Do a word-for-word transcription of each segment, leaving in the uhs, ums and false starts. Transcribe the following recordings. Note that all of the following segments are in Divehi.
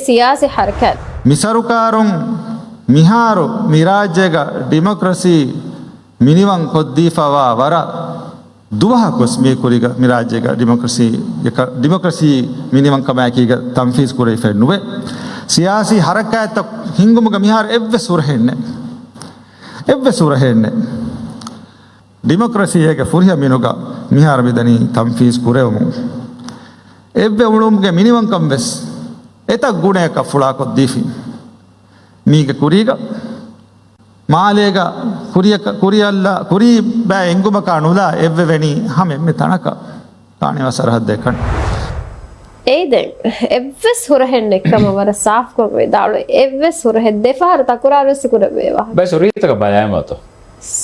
ސިޔާސީ ހަރަކާތް. މި ސަރުކާރުން މިހާރު މި ރާއްޖޭގަ ޑިމޮކްރަސީ މިނިވަން ކޮށްދީފަވާ ވަރަށް ދުވަހަކުވެސް މީ ކުރީގަ މި ރާއްޖޭގަ ޑިމޮކްރަސީ، ޑިމޮކްރަސީ މިނިވަންކަމާއެކީގަ ތަންފީޒް ކުރެވިފައެއް ނުވޭ. ސިޔާސީ ހަރަކާތްތައް ހިންގުމުގަ މިހާރު އެއްވެސް ހުރަހެއް ނެތް. އެއްވެސް ހުރަހެއް ނެތް. ޑިމޮކްރަސީއޭގެ ފުރިހަމަ މިނުގަ މިހާރު މިދަނީ ތަންފީޒް ކުރެވުމުން. އެއްވެ އުޅުމުގެ މިނިވަންކަން ވެސް އެތައް ގުނައަކަށް ފުޅާކޮށްދީފި. މީގެ ކުރީގަ މާލޭގަ ކުރިޔަކަ-، ކުރިއަށްލާ، ކުރީ ބައި އެނގުމަކާ ނުލާ އެއްވެވެނީ ހަމަ އެންމެ ތަނަކަށް ކާނީ ސަރަހައްދެއް ކަން. އެއީ ދެން އެއްވެސް ހުރަހެއް ނެތްކަމަށް ވަރަށް ސާފުކޮށް ވިދާޅުވި. އެއްވެސް ހުރަހެއް ދެފަހަރު ތަކުރާރުވެސް ކުރެއްވި އެވާހަކަ. ބައި ސުރުހީތަކަށް ބަލާއެމަތޯ.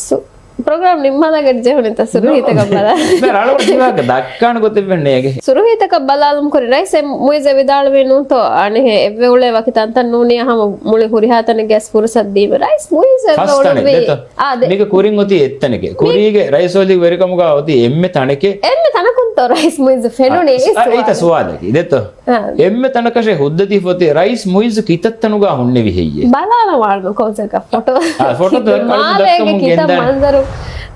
ސު-، ޕްރޮގްރާމް ނިންމާލަނގަޑި ޖެހުނީތަ ސުރުހީތަކަށް ބަލާ. ދެ ރަޅު ދިމާގަ ދައްކާން ގޮތެއް ވެން ނޭގެ. ސުރުހީތަކަށް ބަލާލުމު ކުރި ރައީސް އެމް މުއިއްޒަށް ވިދާޅުވީ ނޫންތޯ އަނެހެ އެއްވެ އުޅޭ ވަކި ތަންތަން ނޫނިޔާ ހަމަ މުޅި ހުރިހާ ތަނެއްގެ އަސް ފުރުސަތު ދީމަ. ރައީސް މުއިއްޒަށް އެއްވެ ފަސް ތަނެއް އުޅުއްވީ. ދެތޯ؟ އާ، ދެ. މީގެ ކުރިން އޮތީ އެއްތަނެކެ. މި- ކުރީގެ ރައީސް ވަޒީރު ވެރިކަމުގަ އޮތީ އެންމެ ތަނެކެ. އެންމެ ތަނަކުންތޯ ރައީސް މުއިއްޒު ފެނުނީ؟ އާ، އެއީ އެއީތަ ސުވާލެއް. ސުވާލަކީ. ދެތޯ؟ އާ. އެންމެ ތަނަކަށޭ ހުއްދަ ދީފަ އޮތީ ރައީސް މުއިއްޒު ކިތައް ތަނުގަ ހުންނެވި ހެއްޔޭ؟ ބަލާލަމާނު ކޮންސަކަށް ފޮޓޯ. އާ، ފޮޓޯ ދައްކަމުން މާލޭގެ ގެންދަނީ. ކިތައް މަންޒަރު،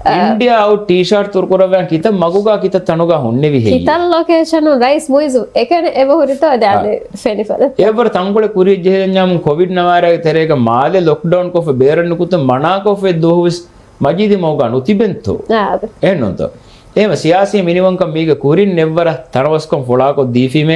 އާ. އިންޑިއާ އައުޓް ޓީޝާޓް ތުރުކުރައްވާ ކިތައް މަގުގަ ކިތައް ތަނުގަ ހުންނެވި ހެއްޔޭ؟ ކިތައް ލޮކޭޝަނުން ރައީސް މުއިއްޒު އެކަނި އެބަ ހުރިތޯ ދެ އާ. އަދެ ފެނިފަދަ. އެއްވަރު ތަންކޮޅެއް ކުރިއަށް ޖެހިލަންޏާމުން ކޮވިޑް ނަވާރައިގެ ތެރޭގަ މާލެ ލޮކްޑައުން ކޮށްފަ ބޭރަށް ނުކުތުން މަނާކޮށްފަ އެއްދުވަހުވެސް މަޖީދީ މަގުގަ ނުތިބެންތޯ؟ އާ، އަދެ. އެހެންނޫންތޯ؟ އެހެންވެ ސިޔާސީ މިނިވަންކަން މީގެ ކުރިން އެއްވަރަށް ތަނަވަސްކަން ފުޅާކޮށް ދީފީމޭ.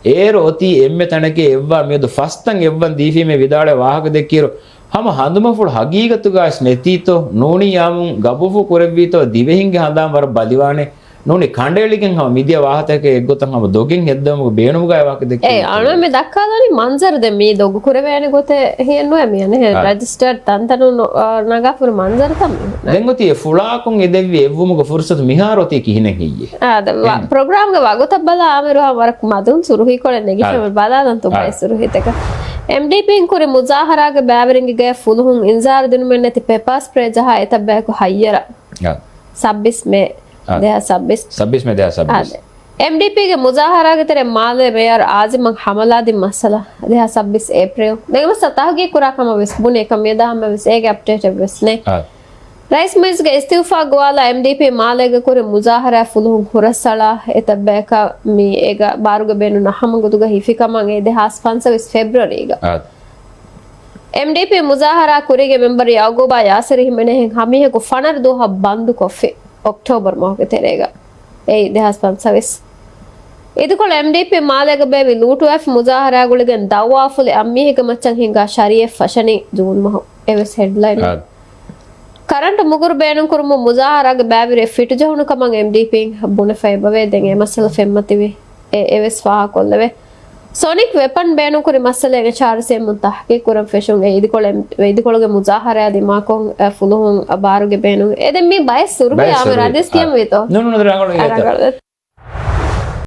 އޭރު އޮތީ އެންމެ ތަނެކޭ އެއްވާ މިއަދު ފަސް ތަން އެއްވަން ދީފީމޭ ވިދާޅުވެ ވާހަކަ ދެއްކިއިރު، ހަމަ ހަނދުމަފުޅު ހަގީގަތުގައިވެސް ނެތީތޯ، ނޫނީ ޔާމުން ގަބޫފުޅު ކުރެއްވީތޯ، ދިވެހިންގެ ހަނދާން ވަރަށް ބަލިވާނެ. ނޫނީ ކަނޑައެޅިގެން ހަމަ މިދިޔަ ވާހަކަތަކެއް އެއްގޮތަށް ހަމަ ދޮގެއް ހެއްދެވުމުގެ ބޭނުމުގައި ވާހަކަ ދެއްކި. އޭ، އަޅުގަނޑު މި ދައްކާލަނީ މަންޒަރު ދެން މީ ދޮގު ކުރެވޭނެ ގޮތެއް ހިޔެއް ނުވޭ މި އަނެހެ އާ. ރަޖިސްޓަރޑް ތަންތަނުން ނަ-، އާ، ނަގާފަ ހުރި މަންޒަރުތައް މި. ދެން އޮތީ އެ ފުޅާކޮށް އެދެއްވި އެއްވުމުގެ ފުރުސަތު މިހާރު އޮތީ ކިހިނެއް ހެއްޔޭ؟ އާ، ދެ ވަ-، އެހެން. ޕްރޮގްރާމްގެ ވަގުތަށް ބަލާ އާމިރު ހަމަ ވަރަށް މަދުން ސުރުހީކޮޅެއް ނެގިފަ އާ. ބަލާލަން ތުބާއި އާ. ސުރުހީތަކަށް. އެމްޑީޕީން ކުރި މުޒާހަރާގެ ބައިވެރިންގެ ގަޔަށް ފުލުހުން އިންޒާރު ދިނުމެއް ނެތި ޕެޕާ ސްޕްރޭ ޖަހާ އެތައް ބަޔަކު ހައްޔަރަށް. އާ. ސައްބީސް މޭ އާ. ދެހާސް ސައްބީސް. ސައްބީސް މޭ ދެހާސް ސައްބީސް. އާ، ދެ. އެމްޑީޕީގެ މުޒާހަރާގެ ތެރޭ މާލޭ މޭޔަރ އާޒިމަށް ހަމަލާދިން މައްސަލަ ދެހާސް ސައްބީސް އޭޕްރީލް. ދެން މައްސަލަ ތަހުގީގު ކުރާ ކަމަށް ވެސް ބުނި އެކަމް މިއަދާ ހަމަ ވެސް އޭގެ އަޕްޑޭޓެއް ވެސް ނެތް. އާ. ރައީސް މުއިއްޒުގެ އިސްތިއުފާ ގޮވާލާ އެމްޑީޕީ މާލޭގަ ކުރި މުޒާހަރާ ފުލުހުން ހުރަސްއަޅާ އެތައް ބަޔަކަށް މި އޭގަ ބާރުގެ ބޭނުން ނަހަމަ ގުދުގަ ހިފި ކަމަށް އެ ދެހާސް ފަންސަވީސް ފެބްރުއަރީގަ. އާ. އެމްޑީޕީ މުޒާހަރާ ކުރީގެ މެމްބަރު ޔައުގޫބާ ޔާސިރު ހިމެނޭހެން ހަމައެކު ފަނަރަ ދުވަހަށް ބަންދު ކޮށްފި. އޮކްޓޯބަރު މަހުގެ ތެރޭގަ. އެއީ ދެހާސް ފަންސަވީސް. އިދިކޮޅު އެމްޑީޕީ މާލޭގަ ބޭއްވި ލޫޓުވެފަ މުޒާހަރާ ގުޅިގެން ދައުވާފުޅި އަންމީހެއްގެ މައްޗަށް ހިނގާ ޝަރީއެއް ފަށަނީ ޖޫން މަހު. އެވެސް ހެޑްލައިން. އާ. ކަރަންޓު މުގުރު ބޭނުންކުރުމުން މުޒާހަރާގެ ބައިވެރި ފިޓުޖެހުނު ކަމަށް އެމްޑީޕީން ބުނެފަ އެބަވޭ. ދެން އެ މައްސަލަ ފެންމަތިވި އެ އެވެސް ފާހަގަކޮށްލެވޭ. ސޮނިކް ވެޕަން ބޭނުންކުރި މައްސަލައިގެ ޗާރުސޭމުން ތަހުގީގުކުރަން ފެށުން އެ އިދިކޮޅެ-، އިދިކޮޅުގެ މުޒާހަރާ ދިމާކޮށް، އަ، ފުލުހުން، އަ، ބާރުގެ ބޭނުން. އެ ދެން މީ ބައެއް ސުރުހި ބައެއް އާމެ ސުރުހި. ރަދިސް އާ. ކިޔަންވީތޯ؟ ނޫން، ނޫން، ރަނގަޅު އާ، އެއް ރަނގަޅު.